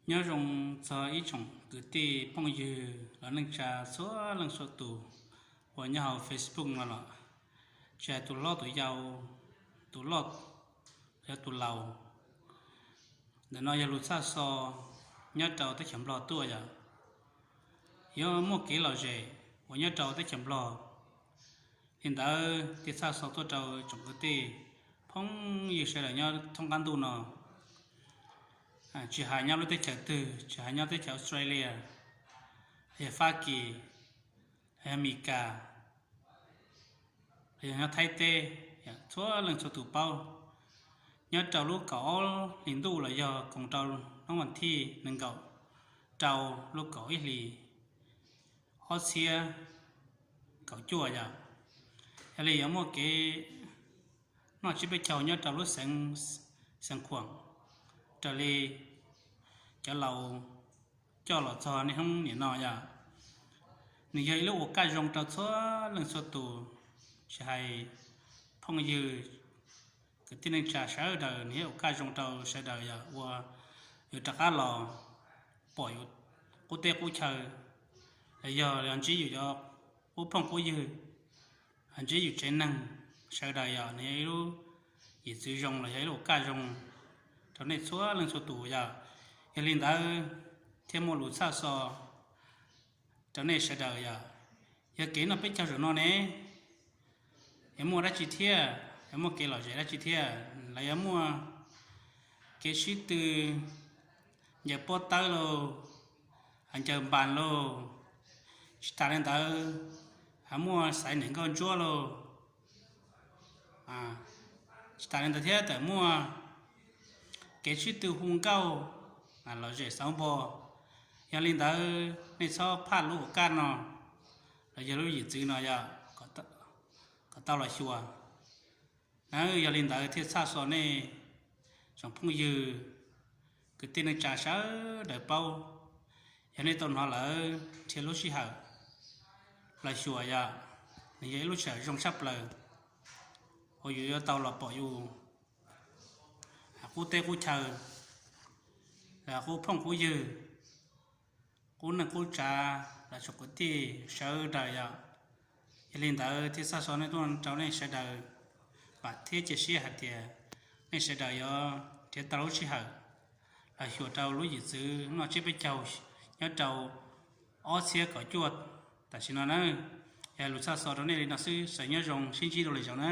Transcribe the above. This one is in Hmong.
Nyob zoo txog ib tsoom kwv tij phooj ywg los neej tsa txhua leej txhua tus uas nyob hauv Facebook no los, tsis hais tus hlob tus yau, tus loj los yog tus laus. Ntawm no yog lus txhaj xo nyob rau teb chaws Nplog tuaj yom. Yuav muaj kev lom zem uas nyob rau teb chaws Nplog, li ntawd thiaj txhaj xo tuaj rau tsoom kwv tij phooj ywg sawv daws nyob thoob qab ntuj no, tsis hais nyob lub teb chaws twg, tsis hais nyob teb chaws Australia, yog Fab Kis, yog Mes Kas, yog nyob Thaib teb, txhua leej txhua tus paub, nyob rau lub kaum ob hlis ntuj los yog koom rau hnub vas thij nees nkaum rau lub kaum ib hlis ob txhiab kaum cuaj yom. Yog li yuav muaj kev noj tsiab peb caug nyob rau lub xeev, xeev Khuam, raws li cov laus coj los txog niaj hnub nim no yom. Nws yog ib lub ua kaj zoo rau txhua leej txhua tus, tsis hais phooj ywg, kwv tij neej tsa sawv daws, nws yog ua kaj zoo rau sawv daws yom, uas yuav rov qab los pom yus qub teb qub chaw, los yog los ntsib yus cov qub phooj qub ywg, ntsib yus tsev neeg sawv daws yom. Nws yog ib lub yim txwv zoo los yog ib lub ua kaj zoo rau nej txhua leej txhua tus yom. Yog li ntawd thiaj muaj lus txhaj xo rau nej sawv daws yom. Yog kev noj peb caug zaum no ne, yuav muaj dab tsi thiab, yuav muaj kev lom zem dab tsi thiab? Los yuav muaj kev sib tw ncaws pob tawb lauj, ncaws npas lauj, tsis tas li ntawd, muaj xaiv niam nkauj ntsuab lauj. Tsis tas li ntawd thiab, txawm muaj kev sib tw hu nkauj lom zem xauv npo. Yog li ntawd nej txhob phaj lub ua kaj no los yog lub yim txwv no yom, kom tau los xyuas na. Yog li ntawd thiaj txhaj xo nej tsoom phooj ywg, kwv tij neej tsa sawv daws paub. Yog nej tau hnov lawm, nrhiav lub sij hawm los xyuas yom. Nws yog ib lub sij hawm zoo tshaj plaws uas yus yuav tau los pom yus qub teb qub chaw, qub phooj qub ywg, qub neej qub tsav los tsoom kwv tij sawv daws yom. Yog li ntawd thiaj txhaj xo nej tuaj rau nej sawv daws pom thiab cia siab hais tias nej sawv daws yuav nrhiav tau lub sij hawm los xyuas rau lub yim txwv noj tsiab peb caug nyob rau ob txhiab kaum cuaj tam sim no na. Yog lus txhaj xo rau nej li no xwb, sawv nyob zoo, sib ntsib dua lwm zaus na.